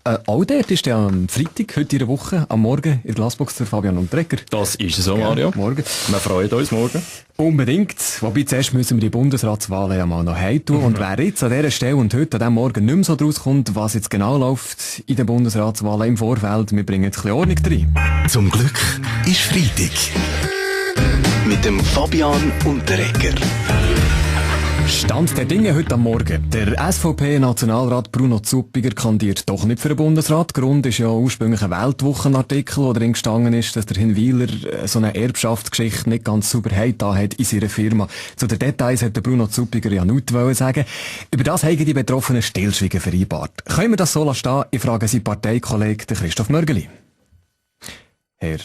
All dort ist ja am Freitag, heute in der Woche, am Morgen in der Glasbox der Fabian und Trecker. Das ist so, Mario. Morgen. Wir freuen uns morgen. Unbedingt. Wobei zuerst müssen wir die Bundesratswahlen ja mal noch heimtun. Und wer jetzt an dieser Stelle und heute an diesem Morgen nicht mehr so draus kommt, was jetzt genau läuft in den Bundesratswahlen im Vorfeld, wir bringen jetzt ein bisschen Ordnung rein. Zum Glück ist Freitag. Mit dem Fabian und der Egger. Stand der Dinge heute am Morgen. Der SVP-Nationalrat Bruno Zuppiger kandidiert doch nicht für den Bundesrat. Grund ist ja ursprünglich ein Weltwochenartikel, wo drin gestanden ist, dass der Hinwiler so eine Erbschaftsgeschichte nicht ganz sauber hat in seiner Firma. Zu den Details hat der Bruno Zuppiger ja nichts sagen. Über das haben die Betroffenen Stillschweigen vereinbart. Können wir das so lassen? Ich frage seinen Parteikollegen Christoph Mörgeli. Herr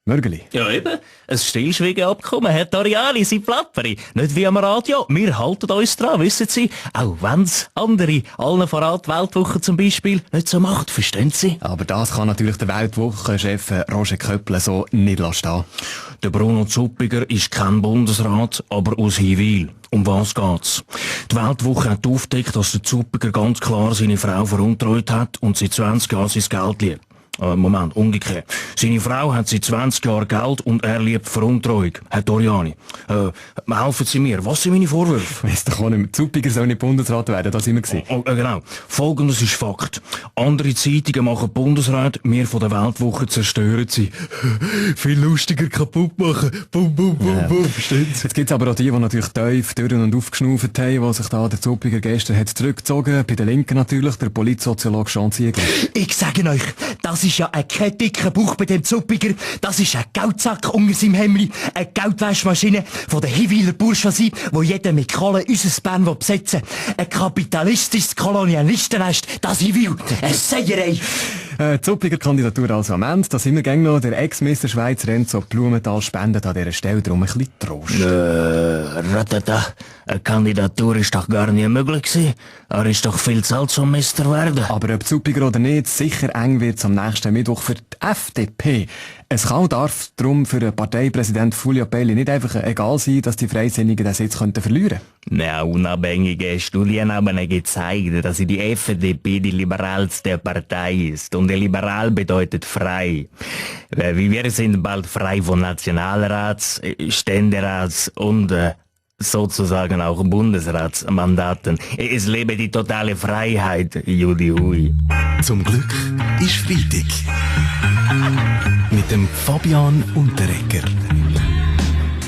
Mörgeli. Ja eben, ein Stillschweigeabkommen, Herr Toriani, Sie plappern. Nicht wie am Radio, wir halten uns dran, wissen Sie, auch wenn's andere, allen voran die Weltwoche zum Beispiel, nicht so macht, verstehen Sie? Aber das kann natürlich der Weltwochenchef Roger Köppel so nicht lassen. Der Bruno Zuppiger ist kein Bundesrat, aber aus Hinwil. Um was geht's? Die Weltwoche hat aufgedeckt, dass der Zuppiger ganz klar seine Frau veruntreut hat und seit 20 Jahren sein Geld liebt. Moment, umgekehrt. Seine Frau hat seit 20 Jahren Geld und er liebt Veruntreuung. Herr Toriani, helfen Sie mir, was sind meine Vorwürfe? Weiss doch auch nicht mehr. Zuppiger soll nicht Bundesrat werden, das sind wir gewesen. Genau. Folgendes ist Fakt. Andere Zeitungen machen Bundesrat, wir von der Weltwoche zerstören sie. Viel lustiger kaputt machen. Bum, bum, bum, bum. Verstehen Sie? Jetzt gibt's aber auch die natürlich tief durch und aufgeschnauft haben, die sich da der Zuppiger gestern hat zurückgezogen. Bei den Linken natürlich, der Politsoziologe Jean Ziegler. Ich sage euch, das ist ja kein dicker Bauch bei dem Zuppiger. Das ist ein Geldsack unter seinem Hemdli. Eine Geldwäschmaschine von der Hiwiler Bourgeoisie, wo jeder mit Kohle unser Bern besetzen will. Ein kapitalistisches Kolonialistennest. Das Hiwil. Eine Seierei. Zuppiger Kandidatur also am Ende. Da sind wir gäng noch. Der Ex-Meister Schweiz Renzo Blumenthal spendet an dieser Stelle darum ein bisschen Trost. Ratata. Eine Kandidatur ist doch gar nicht möglich gewesen. Er ist doch viel zu alt zum Meister werden. Aber ob Zuppiger oder nicht, sicher eng wird's am nächsten Mittwoch für die FDP. Es kann und darf darum für den Parteipräsident Fulvio Pelli nicht einfach egal sein, dass die Freisinnigen den Sitz verlieren könnten. Ja, unabhängige Studien haben gezeigt, dass die FDP die liberalste Partei ist. Und liberal bedeutet frei. Wir sind bald frei von Nationalrats, Ständerats und sozusagen auch Bundesratsmandaten. Es lebe die totale Freiheit, Judy Hui. Zum Glück ist Freitag. Mit dem Fabian und der Egger.